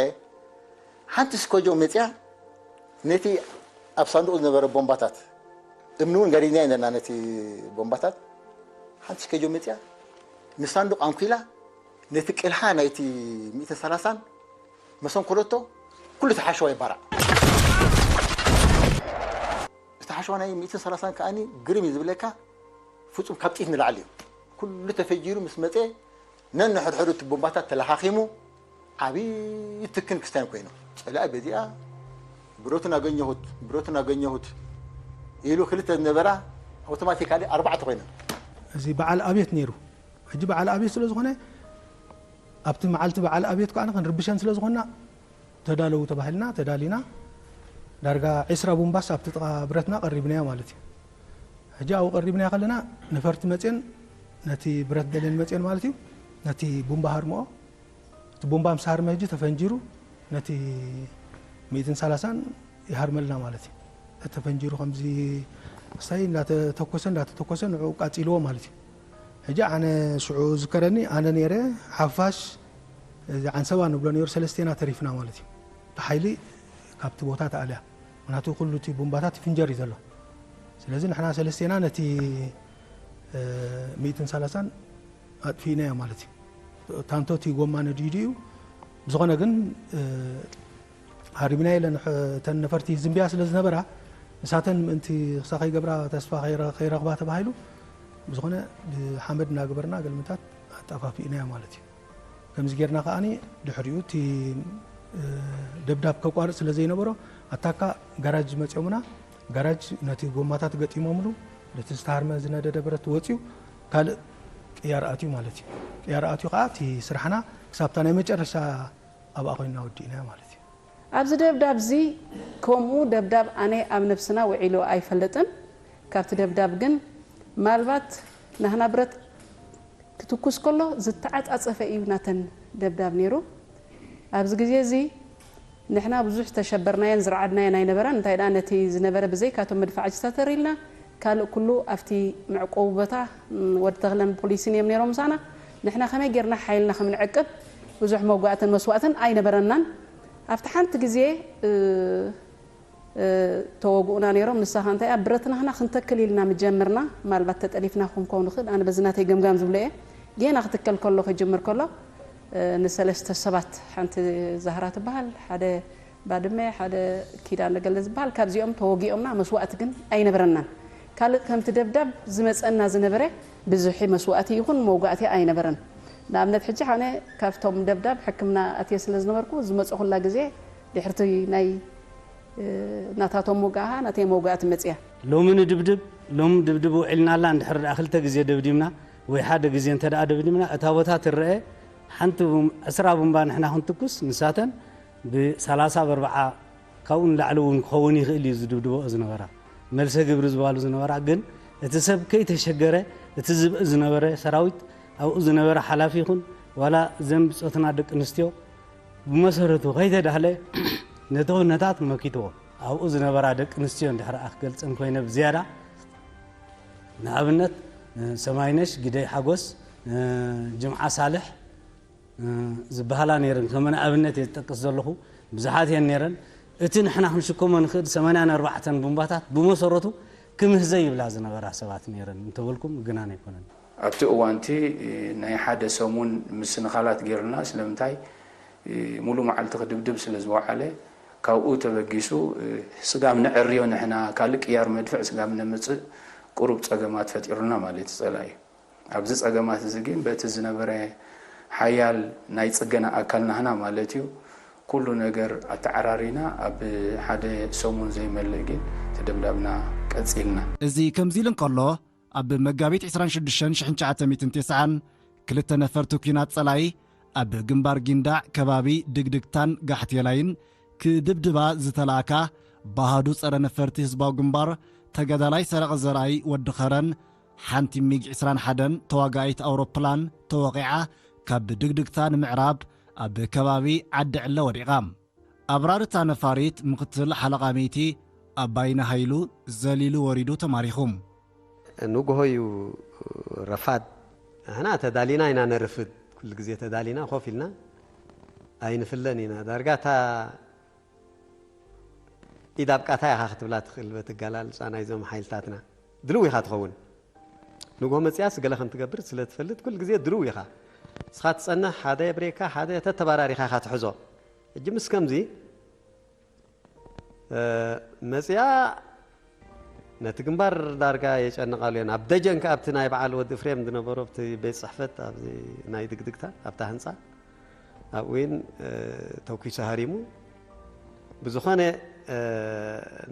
ሓንቲ ስኮጆ መፅያ ነቲ ኣብ ሳንዱቕ ዝነበረ ቦምባታት እምኒ እውን ገሪዝና ኢና ነቲ ቦምባታት ሓንቲ ስኮጆ መፅያ ንሳንዱቕ ኣንኪላ ነቲ ቅልሓ ናይቲ ሚእትን ሰላሳን መሰንኮለቶ ኩሉ ተሓሸዋ ይባራዕ። እቲ ሓሸዋ ናይ ሚእትን ሰላሳን ከኣኒ ግርም እዩ ዝብለካ ፍጹም ካብ ጥይት ንላዕሊ እዩ። ኩሉ ተፈጂሩ ምስ መፀ ነንሕድሕዱ እቲ ቦምባታት ተለኻኺሙ ዓብዪ ትክን ክስታይን ኮይኑ ፀላኢ በዚኣ ብረቱን ኣገኘሁት ብረቱን ኣገኘሁት ኢሉ ክልተ ዝነበራ ኣውቶማቲካሊ ኣርባዕተ ኮይነን። እዚ በዓል ኣብየት ነይሩ። ሕጂ በዓል ኣብየት ስለ ዝኾነ ኣብቲ መዓልቲ በዓል ኣብየት ከዓ ክንርብሸን ስለ ዝኾንና ተዳለዉ ተባሂልና ተዳሊና ዳርጋ ዒስራ ቡምባስ ኣብቲ ጥቓ ብረትና ቀሪብናዮ ማለት እዩ። ሕጂ ኣብኡ ቀሪብናዮ ከለና ነፈርቲ መፅየን ነቲ ብረት ደልየን መፅየን ማለት እዩ ነቲ ቡምባ ሃርምኦ እቲ ቡምባ ምስ ሃርመ ሕጂ ተፈንጂሩ ነቲ ሚእትን ሰላሳን ይሃርመልና ማለት እዩ። ተፈንጂሩ ከምዚ ክሳይ እንዳተተኮሰ እንዳተተኮሰ ንዑ ቃፂልዎ ማለት እዩ። ሕጂ ኣነ ሽዑ ዝከረኒ ኣነ ነይረ ሓፋሽ እዚ ዓንሰባ ንብሎ ነይሩ ሰለስቴና ተሪፍና ማለት እዩ። እቲ ሓይሊ ካብቲ ቦታ ተኣልያ ምክንያቱ ኩሉ እቲ ቡምባታት ይፍንጀር እዩ ዘሎ። ስለዚ ንሕና ሰለስቴና ነቲ ሚእትን ሰላሳን ኣጥፊእናዮ ማለት እዩ። ታንቶ እቲ ጎማ ነዲዱ እዩ። ብዝኾነ ግን ሃሪምና ኢለን እተን ነፈርቲ ዝንብያ ስለ ዝነበራ ንሳተን ምእንቲ ክሳ ከይገብራ ተስፋ ከይረኽባ ተባሂሉ ብዝኾነ ብሓመድ እናገበርና ገልምታት ኣጣፋፊእናዮ ማለት እዩ። ከምዚ ጌርና ከኣ ድሕሪኡ እቲ ደብዳብ ከቋርፅ ስለ ዘይነበሮ ኣታካ ጋራጅ መፅኦምና ጋራጅ ነቲ ጎማታት ገጢሞምሉ ነቲ ዝተሃርመ ዝነደደ ብረት ወፂኡ ካልእ ቅያር ኣትዩ ማለት እዩ። ቅያር ኣትዩ ከዓ እቲ ስራሕና ክሳብታ ናይ መጨረሻ ኣብኣ ኮይንና ወዲእናዮ ማለት እዩ። ኣብዚ ደብዳብ እዚ ከምኡ ደብዳብ ኣነ ኣብ ነብስና ውዒሉ ኣይፈልጥን። ካብቲ ደብዳብ ግን ማልባት ናህና ብረት ክትኩስ ከሎ ዝተዓጻጸፈ እዩ ናተን ደብዳብ ነይሩ። ኣብዚ ግዜ እዚ ንሕና ብዙሕ ዝተሸበርናዮን ዝረዓድናዮን ኣይነበረን። እንታይ ደኣ ነቲ ዝነበረ ብዘይካቶም መድፋዕጅታት ተር ኢልና ካልእ ኩሉ ኣብቲ መዕቆቢ ቦታ ወዲ ተኽለን ፖሊስን እዮም ነይሮም ምሳና። ንሕና ከመይ ጌርና ሓይልና ከም ንዕቅብ ብዙሕ መውጋእትን መስዋእትን ኣይነበረናን። ኣብቲ ሓንቲ ግዜ ተወግኡና ነይሮም። ንሳ ከ እንታይ እያ ብረትናህና ክንተክል ኢልና ምጀምርና ማልባት ተጠሊፍና ክንከው ንኽእል ኣነ በዚ ናተይ ገምጋም ዝብሎ እየ። ጌና ክትከል ከሎ ክጅምር ከሎ ንሰለስተ ሰባት ሓንቲ ዛህራ ትበሃል ሓደ ባድመ ሓደ ኪዳነ ገለ ዝበሃል ካብዚኦም ተወጊኦምና መስዋእቲ ግን ኣይነበረናን። ካልእ ከምቲ ደብዳብ ዝመፀና ዝነበረ ብዝሒ መስዋእቲ ይኹን መውጋእቲ ኣይነበረን። ንኣብነት ሕጂ ሓነ ካብቶም ደብዳብ ሕክምና ኣትየ ስለ ዝነበርኩ ዝመፀኹላ ግዜ ድሕርቲ ናይ ናታቶም ውጋኣ ናተይ መውጋእቲ መፅያ። ሎሚ ንድብድብ ሎም ድብድብ ውዒልናላ እንድሕር ደኣ ክልተ ግዜ ደብዲብና ወይ ሓደ ግዜ እንተ ደኣ ደብዲብና እታ ቦታ ትረአ ሓንቲ ዕስራ ቡምባ ንሕና ክንትኩስ ንሳተን ብሰላሳ ብኣርብዓ ካብኡ ንላዕሊ እውን ክኸውን ይኽእል እዩ ዝድብድበኦ ዝነበራ መልሰ ግብሪ ዝበሃሉ ዝነበራ ግን እቲ ሰብ ከይተሸገረ እቲ ዝብኢ ዝነበረ ሰራዊት ኣብኡ ዝነበረ ሓላፊ ይኹን ዋላ ዘን ብፆትና ደቂ ኣንስትዮ ብመሰረቱ ከይተዳህለ ነቲ ኩነታት መኪትዎ ኣብኡ ዝነበራ ደቂ ኣንስትዮ እንድሕር ክገልፀን ኮይነ ብዝያዳ ንኣብነት ሰማይነሽ ግደይ ሓጎስ ጅምዓ ሳልሕ ዝበሃላ ነይረን ከም ንኣብነት እየ ዝጠቅስ ዘለኹ ብዙሓት እየን ነይረን እቲ ንሕና ክንሽከሞ ንኽእል ሰማንያን ኣርባዕተን ቡምባታት ብመሰረቱ ክምህዘ ይብላ ዝነበራ ሰባት ነይረን እንተበልኩም ምግናን ኣይኮነን ኣብቲ እዋንቲ ናይ ሓደ ሰሙን ምስንኻላት ገይሩልና ስለምንታይ ሙሉ መዓልቲ ክድብድብ ስለ ዝወዓለ ካብኡ ተበጊሱ፣ እ፣ ስጋብ ንዕርዮ ንሕና ካልእ ቅያር መድፍዕ ስጋብ ነምጽእ ቁሩብ ጸገማት ፈጢሩልና ማለት እዩ ጸላኢ። ኣብዚ ጸገማት እዚ ግን በቲ ዝነበረ ሓያል ናይ ጽገና ኣካል ናህና ማለት እዩ፣ ኩሉ ነገር ኣተዓራሪና ኣብ ሓደ ሰሙን ዘይመልእ ግን ተደብዳብና ቀጺልና። እዚ ከምዚ ኢሉ እንከሎ፣ ኣብ መጋቢት ዕስራን ሽዱሽተን ሽሕን ትሽዓተ ሚእትን ተስዓን ክልተ ነፈርቲ ኲናት ጸላኢ ኣብ ግንባር ጊንዳዕ ከባቢ ድግድግታን ጋሕቴላይን ክድብድባ ዝተላእካ ባህዱ ጸረ ነፈርቲ ህዝባዊ ግንባር ተጋዳላይ ሰረቐ ዘርኣይ ወዲ ኸረን ሓንቲ ሚግ ዕስራን ሓደን ተዋጋኢት ኣውሮፕላን ተወቒዓ ካብ ድግድግታ ንምዕራብ ኣብ ከባቢ ዓዲ ዕለ ወዲቓ። ኣብራሪ እታ ነፋሪት ምኽትል ሓለቓ ሚእቲ ኣባይነ ሃይሉ ዘሊሉ ወሪዱ ተማሪኹ። ንግሆ እዩ ረፋድ። ንሕና ተዳሊና ኢና ነርፍድ። ኩሉ ግዜ ተዳሊና ኮፍ ኢልና ኣይንፍለን ኢና። ዳርጋ እታ ኢድ ኣብ ቃታ ኢኻ ክትብላ ትኽእል በቲ ኣገላልጻ ናይዞም ሓይልታትና። ድልው ኢኻ ትኸውን። ንግሆ መጺኣስ ገለ ከም ትገብር ስለ ትፈልጥ ኩሉ ግዜ ድልው ኢኻ። ንስኻ ትጸንሕ፣ ሓደ የብሬካ፣ ሓደ ተተባራሪኻ ኢኻ ትሕዞ። ሕጂ ምስ ከምዚ፣ እ፣ መጺኣ ነቲ ግንባር ዳርጋ የጨንቓሉ እየን። ኣብ ደጀን ከኣ ኣብቲ ናይ በዓል ወዲ እፍሬም ዝነበሮ ኣብቲ ቤት ጽሕፈት ኣብዚ ናይ ድግድግታ ኣብታ ህንጻ ኣብኡ እውን፣ እ፣ ተኲሱ ሃሪሙ። ብዝኾነ፣ እ፣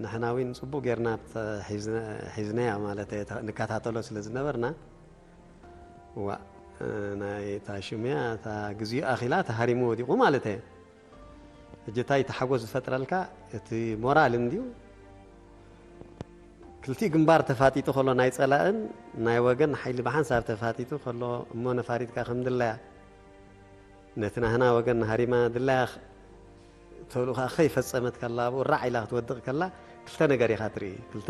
ንሕና እውን ጽቡቕ ጌርና ኣብቲ ሒዝነ-፣ ሒዝናያ ማለት እየ፣ ንከታተሎ ስለ ዝነበርና፣ ዋእ፣ እ፣ ናይ እታ ሽሙያ እታ ግዜኡ ኣኺላ ተሃሪሙ ወዲቑ ማለት እየ። ሕጂ እንታይ እቲ ሓጎስ ዝፈጥረልካ? እቲ ሞራል እንድዩ። ክልቲኡ ግንባር ተፋጢጡ ከሎ ናይ ጸላእን ናይ ወገን ሓይሊ ብሓንሳብ ተፋጢጡ ከሎ እሞ ነፋሪት ከኣ ከም ድላያ ነቲ ናህና ወገን ሃሪማ ድላያ ተልእኾኣ ከይፈጸመት ከላ ኣብኡ ራዕ ኢላ ክትወድቕ ከላ ክልተ ነገር ኢኻ ትርኢ። ክልተ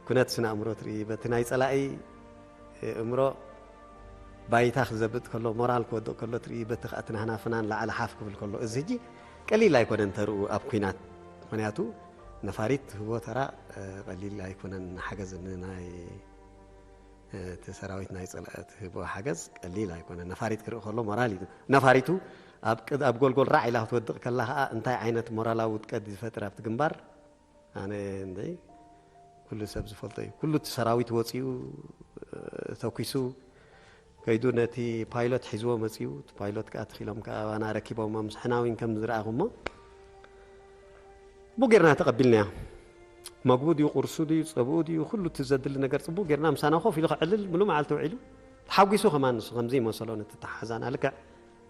ኩነት ስነ ኣእምሮ ትርኢ። በቲ ናይ ጸላኢ እምሮ ባይታ ክዘብጥ ከሎ፣ ሞራል ክወድቕ ከሎ ትርኢ፣ በቲ ከኣ እቲ ናህና ፍናን ላዕሊ ሓፍ ክብል ከሎ፣ እዚ ሕጂ ቀሊል ኣይኮነን ተርኡ ኣብ ኲናት። ምኽንያቱ ነፋሪት ትህቦ ተራ፣ እ፣ ቀሊል ኣይኮነን። ንሓገዝ ንናይ፣ እ፣ እቲ ሰራዊት ናይ ጸላኢ ትህቦ ሓገዝ ቀሊል ኣይኮነን። ነፋሪት ክርኢ ከሎ ሞራል እዩ። ነፋሪቱ ኣብ ቅድ-፣ ኣብ ጎልጎል ራዕ ኢላ ክትወድቕ ከላ ከኣ እንታይ ዓይነት ሞራላዊ ውድቀት ዝፈጥር ኣብቲ ግንባር ኣነ እንደይ ኩሉ ሰብ ዝፈልጦ እዩ። ኩሉ እቲ ሰራዊት ወጺኡ፣ እ፣ ተኲሱ፣ ከይዱ ነቲ ፓይሎት ሒዝዎ መጺኡ። እቲ ፓይሎት ከኣ ተኺሎም ከኣ ኣባና ረኪቦሞ ምስ ሕናዊን ከም ዝረኣኹሞ፣ ጽቡቕ ጌርና ተቐቢልናዮ። መግቡ ድዩ፣ ቁርሱ ድዩ፣ ጸብኡ ድዩ፣ ኩሉ እቲ ዘድሊ ነገር ጽቡቕ ጌርና ምሳና ኮፍ ኢሉ ከዕልል ምሉእ መዓልቲ ውዒሉ። ተሓጒሱ ከማን ንሱ ከምዚ ይመሰሎ ነቲ ተሓዛና ልክዕ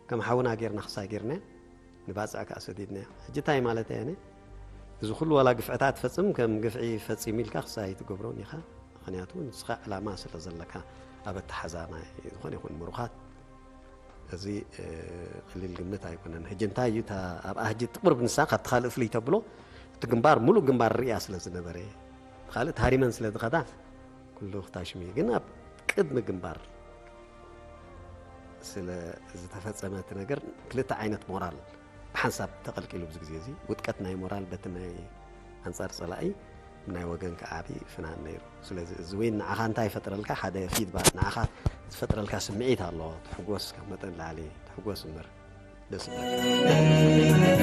ከም ሓውና ጌርና ክሳይ ጌርናዮ፣ ንባጽዕ ከኣ ሰዲድናዮ። ሕጂ እንታይ ማለት እየ ኣነ? እዚ ኩሉ ዋላ ግፍዕታት ትፈጽም፣ ከም ግፍዒ ፈጺሙ ኢልካ ክሳይ ኣይትገብሮን ኢኻ። ምኽንያቱ ንስኻ ዕላማ ስለ ዘለካ ኣብ ኣተሓዛ ናይ ዝኾነ ይኹን ምሩኻት፣ እዚ፣ እ፣ ቀሊል ግምት ኣይኮነን። ሕጂ እንታይ እዩ እታ ኣብኣ ሕጂ እቲ ቁሩብ ንሳ ካብቲ ካልእ ፍልይ ተብሎ፣ እቲ ግንባር፣ ሙሉእ ግንባር ርእያ ስለ ዝነበረ፣ ካልእ ተሃሪመን ስለ ዝኸዳ፣ ኩሉ ክታሽም እዩ። ግን ኣብ ቅድሚ ግንባር ስለ ዝተፈጸመ እቲ ነገር ክልተ ዓይነት ሞራል ብሓንሳብ ተቐልቂሉ ኣብዚ ግዜ እዚ፣ ውድቀት ናይ ሞራል በቲ ናይ ኣንጻር ጸላኢ፣ ብናይ ወገን ከኣ ዓቢ ፍናን ነይሩ። ስለዚ እዚ እውን ንዓኻ እንታይ ይፈጥረልካ? ሓደ ፊድባክ ንዓኻ ዝፈጥረልካ ስምዒት ኣሎ። ትሕጎስ ካብ መጠን ላዕሊ ትሕጎስ እምበር። ደስ ይብለካ።